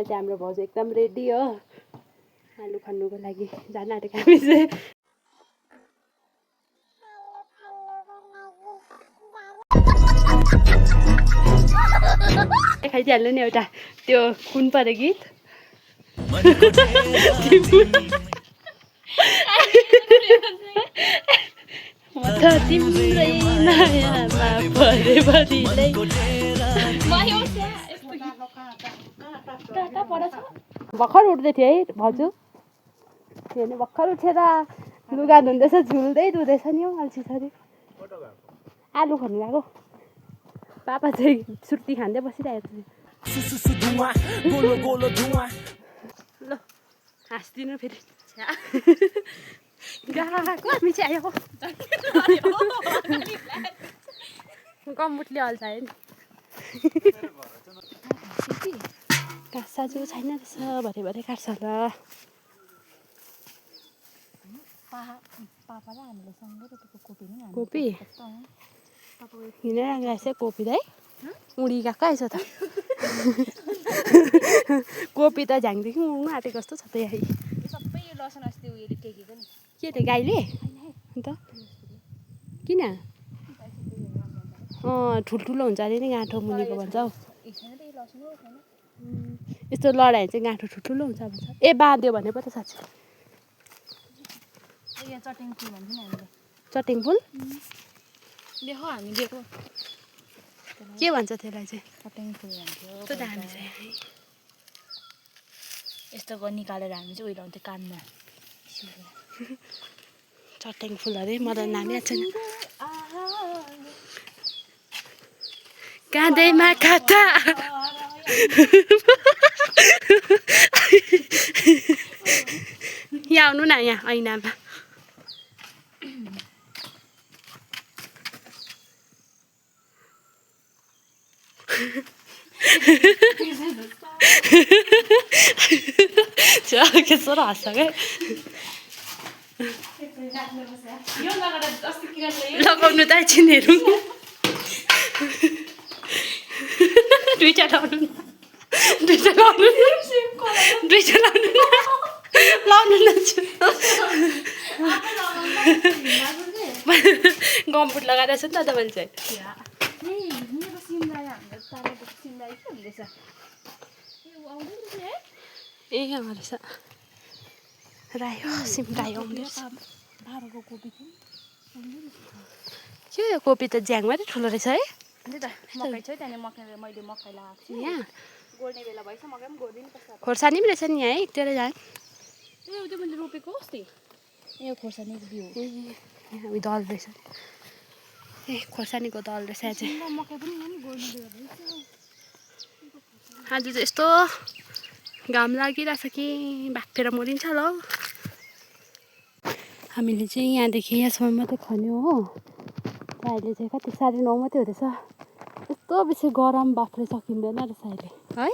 चाहिँ हाम्रो भाउजू एकदम रेडी हो आलु खन्नुको लागि जान आँटेको हामी चाहिँ खाइदिइहाल्नु नि एउटा त्यो कुन पऱ्यो गीत म त तिम्रै मायामा परे बदिलै भर्खर उठ्दै थियो है भाउजू हेर्नु भर्खर उठेर लुगा धुँदैछ झुल्दै धुँदैछ नि हौ अल्छी छोरी आलु खन्नु गएको पापा चाहिँ सुर्ती खाँदै बसिरहेको ल हाँस्दिनु फेरि गएको हामी चाहिँ आयो गम्मुटले हल्छ है नि काँसा जो छैन रहेछ भरे भरे काट्छ होला कोपी हिँडेर गएछ कोपी त है उडी गएको आएछ त कोपी त झ्याङदेखि उड्नु आँटेको जस्तो छ त यहाँ सबै यो लसन अस्ति उयोले टेकेको नि के त गाईले अन्त किन ठुल्ठुलो हुन्छ अरे नि गाँठो मुनिको भन्छ हौ यस्तो लडाइ चाहिँ गाँठो ठुल्ठुलो हुन्छ भन्छ ए बाँध्यो भने पो त साँच्ची चट्याङ फुल भन्छ नि हामीले चट्याङ फुल देखो हामी दिएको के भन्छ त्यसलाई चाहिँ चट्याङ फुल भन्थ्यो त दामी छ यस्तो निकालेर हामी चाहिँ उयो लाउँथ्यो कानमा चट्याङ फुल अरे मलाई नाम याद छैन काँधैमा खाता यहाँ आउनु न यहाँ ऐनामा के सर हाँस्छ क्या लगाउनु त एकछिनहरू दुईटा लाउनु दुईटा लाउनु दुईटा लाउनु लाउनु न गम्पुट लगाएर छ नि त तपाईँले चाहिँ ए अँ रहेछ रायो सिम रायो आउँदैछ के यो कोपी त ज्याङ मात्रै ठुलो रहेछ है मकै छ त्यहाँदेखि मकै मैले मकै लगाएको छु यहाँ गोड्ने बेला भएछ मकै पनि गोडिदिनु पर्छ खोर्सानी पनि रहेछ नि यहाँ है तेरो जाङ त्यो मैले रोपेको अस्ति ए खोर्सानीको बिउ हामी दल रहेछ ए खोर्सानीको दल रहेछ चाहिँ मकै पनि गोड्ने बेला भएछ आज चाहिँ यस्तो घाम लागिरहेछ कि बाफेर मरिन्छ होला हौ हामीले चाहिँ यहाँदेखि यहाँसम्म मात्रै खन्यो हो अहिले चाहिँ कति 9:30 मात्रै हुँदैछ यस्तो बेसी गरम बाफ्रे सकिँदैन रहेछ अहिले है